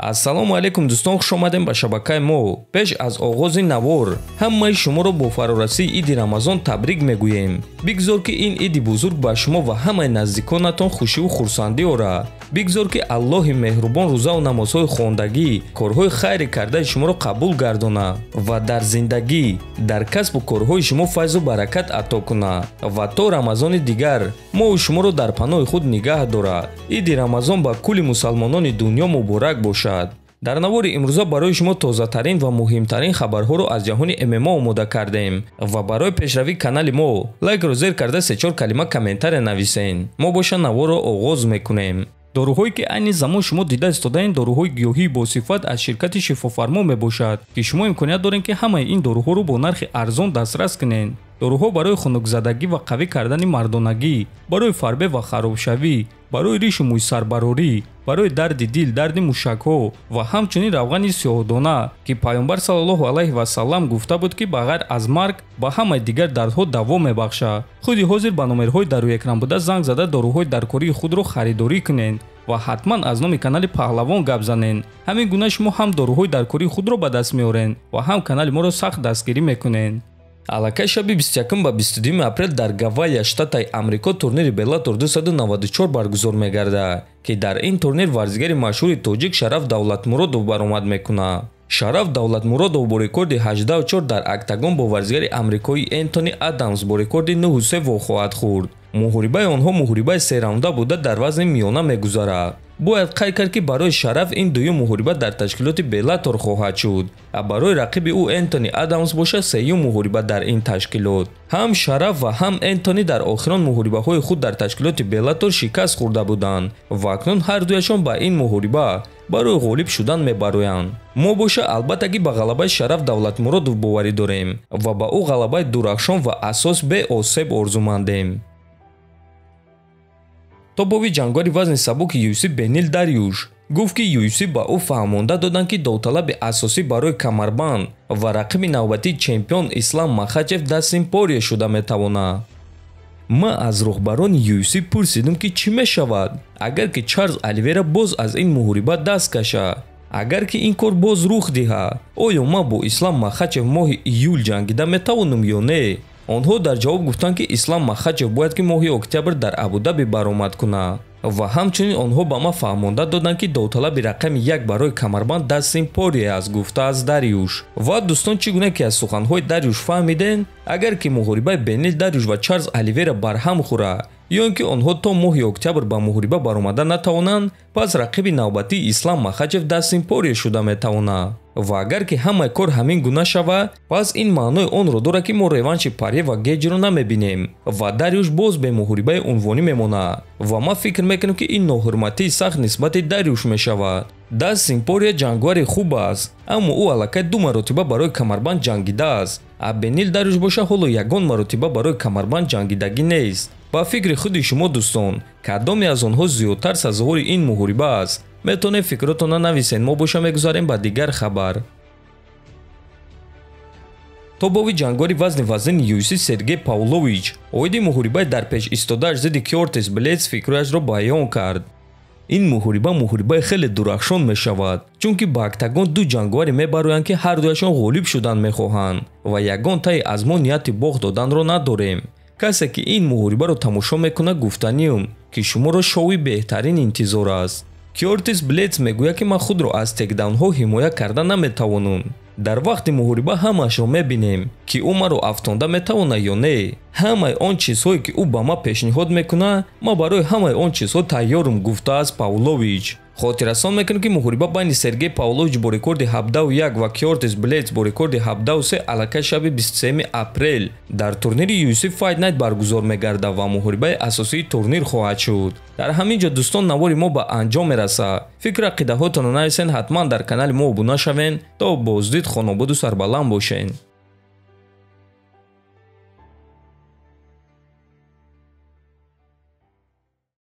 Ассалому алайкум дӯстон, хуш омадем ба шабакаи мо. Пеш аз оғози навор ҳамаи шуморо бо фарорасии иди Рамазон табрик мегӯем. Бигзор ки ин иди бузург ба шумо ва ҳамаи наздиконатон хушиву хурсандӣ орад. Бигзор ки Аллоҳи меҳрубон рӯзаву намозҳои хондагӣ, корҳои хайри кардаи шуморо қабул гардонад ва дар зиндагӣ, дар касбу корҳои шумо файзу баракат ато кунад ва то Рамазони дигар мову шуморо дар паноҳи худ нигаҳ дорад. Иди Рамазон ба кулли мусалмонони дунё муборак бошад. Дар навори имрӯза барои шумо тозатарин ва муҳимтарин хабарҳоро аз ҷаҳони ММА омода кардем ва барои пешравии канали мо лайкро зер карда се-чор калима комментария нависен. Мо боша наворро оғоз мекунем. Доруҳое ки айни замон шумо дида истодаен доруҳои гиёҳии босифат аз ширкати Шифофармо мебошад, ки шумо имконият доред, ки ҳамаи ин доруҳоро бо нархи арзон дастрас кунед. Доруҳо барои хунукзадагӣ ва қавӣ кардани мардонагӣ, барои фарбе ва харобшавӣ, барои ришу мӯйсарбарорӣ, барои дарди дил, дарди мушакҳо ва ҳамчунин равғани сиёҳдона, ки Пайғамбар саллаллоҳу алайҳи васаллам гуфта буд, ки ба ғайр аз марг ба ҳамаи дигар дардҳо даво мебахшад. Худи ҳозир ба номерҳои дар рӯи экран буда занг зада доруҳои даркории худро харидорӣ кунед ва ҳатман аз номи канали Паҳлавон гап занед. Ҳамин гуна шумо ҳам доруҳои даркории худро ба даст меоред ва ҳам канали моро сахт дастгирӣ мекунед. Аллакай шаби 21 ба 22 апрел дар Гавайя, штатаи Амрико, турнири Беллатор 294 баргузор мегардад, ки дар ин турнир варзигари машҳури тоҷик Шараф Давлатмуродов баромад мекунад. Шараф Давлатмуродов бо рекорди 84 дар октагон бо варзигари амрикоӣ Энтони Адамс бо рекорди 9-3 вохоҳад хӯрд. Муҳорибаи онҳо муҳорибаи сераунда буда дар вазни миёна мегузарад. Бояд қайд кард, ки барои Шараф ин дуюм муҳориба дар ташкилоти Беллатор хоҳад шуд, ва барои рақиби ӯ Энтони Адамс бошад сеюм муҳориба дар ин ташкилот. Ҳам Шараф ва ҳам Энтони дар охирон муҳорибаҳои худ дар ташкилоти Беллатор шикаст хӯрда буданд ва акнун ҳар дуяшон ба ин муҳориба барои ғолиб шудан мебароянд. Мо боша албатта ки ба ғалабаи Шараф Давлатмуродов боварӣ дорем ва ба ӯ ғалабаи дурахшон ва асос беосеб орзумандем. Топови ҷанговари вазни сабуки UFC Бенил Дарюш гуфт, ки UFC ба ӯ фаҳмонда доданд, ки довталаби асосӣ барои камарбанд ва рақиби навбатии чемпион Ислам Махачев Дастин Порье шуда метавонад. Ман аз роҳбарони UFC пурсидам, ки чӣ мешавад, агар ки Чарлз Оливера боз аз ин муҳориба даст кашад. Агар ки ин кор боз рух диҳад, оё ман бо Ислам Махачев моҳи июл ҷангида метавонам ё не? Онҳо дар ҷавоб гуфтанд, ки Ислам Махачев бояд ки моҳи октябр дар Абудаби баромад кунад. Ва ҳамчунин онҳо ба ман фаҳмонда доданд, ки довталаби рақами 1 барои камарбанд Дастин Порье аст, гуфтааст Дарюш. Ва дӯстон, чӣ гуна ки аз суханҳои Дарюш фаҳмидем, агар ки муҳорибаи Бенил Дарюш ва Чарлз Оливера барҳам хӯрад ё ин ки онҳо то моҳи октябр ба муҳориба баромада натавонанд, пас рақиби навбатии Ислам Махачев Дастин Порье шуда метавонад. Ва агар ки ҳамаи кор ҳамин гуна шавад, пас ин маънои онро дорад, ки мо реванши Порье ва Геҷиро намебинем ва Дарюш боз бе муҳорибаи унвонӣ мемонад. Ва ман фикр мекунам, ки ин ноҳурматии сахт нисбати Дарюш мешавад. Дастин Порье ҷанговари хуб аст, аммо ӯ аллакай 2 маротиба барои камарбанд ҷангидааст, а Бенил Дарюш боша ҳоло ягон маротиба барои камарбанд ҷангидагӣ нест. Ба фикри худи шумо дӯстон, кадоме аз онҳо зиёдтар сазовори ин муҳориба аст? Метавонед фикротонро нависед, мо боша мегузарем ба дигар хабар. Топови ҷанговари вазни вазни UFC Сергей Павлович оиди муҳорибаи дар пеш истодааш зидди Кёртис Блейдс фикрҳояшро баён кард. Ин муҳориба муҳорибаи хеле дурахшон мешавад, чунки ба октагон ду ҷанговаре мебароянд, ки ҳар дуяшон ғолиб шудан мехоҳанд ва ягон тае аз мо нияти боғ доданро надорем. Касе ки ин муҳорибаро тамошо мекунад, гуфтаниюм, ки шуморо шоуи беҳтарин интизор аст. Кёртис Блейдс мегӯяд, ки ман худро аз текдаунҳо ҳимоя карда наметавонам. Дар вақти муҳориба ҳамаашро мебинем, ки ӯ маро афтонда метавонад ё не. Ҳамаи он чизҳое, ки ӯ ба ман пешниҳод мекунад, ман барои ҳамаи он чизҳо тайёрам, гуфтааст Павлович. Хотиррасон мекунем, ки муҳориба байни Сергей Павлович бо рекорди 71 ва Кёртис Блейдс бо рекорди 73 аллакай шаби 23 апрел дар турнири UFC Fight Night баргузор мегардад ва муҳорибаи асосии турнир хоҳад шуд. Дар ҳамин ҷо дӯстон, навори мо ба анҷом мерасад. Фикр ақидаҳотонро нависен, ҳатман дар канали мо обуна шавен. То боздид хонободу сарбаланд бошен.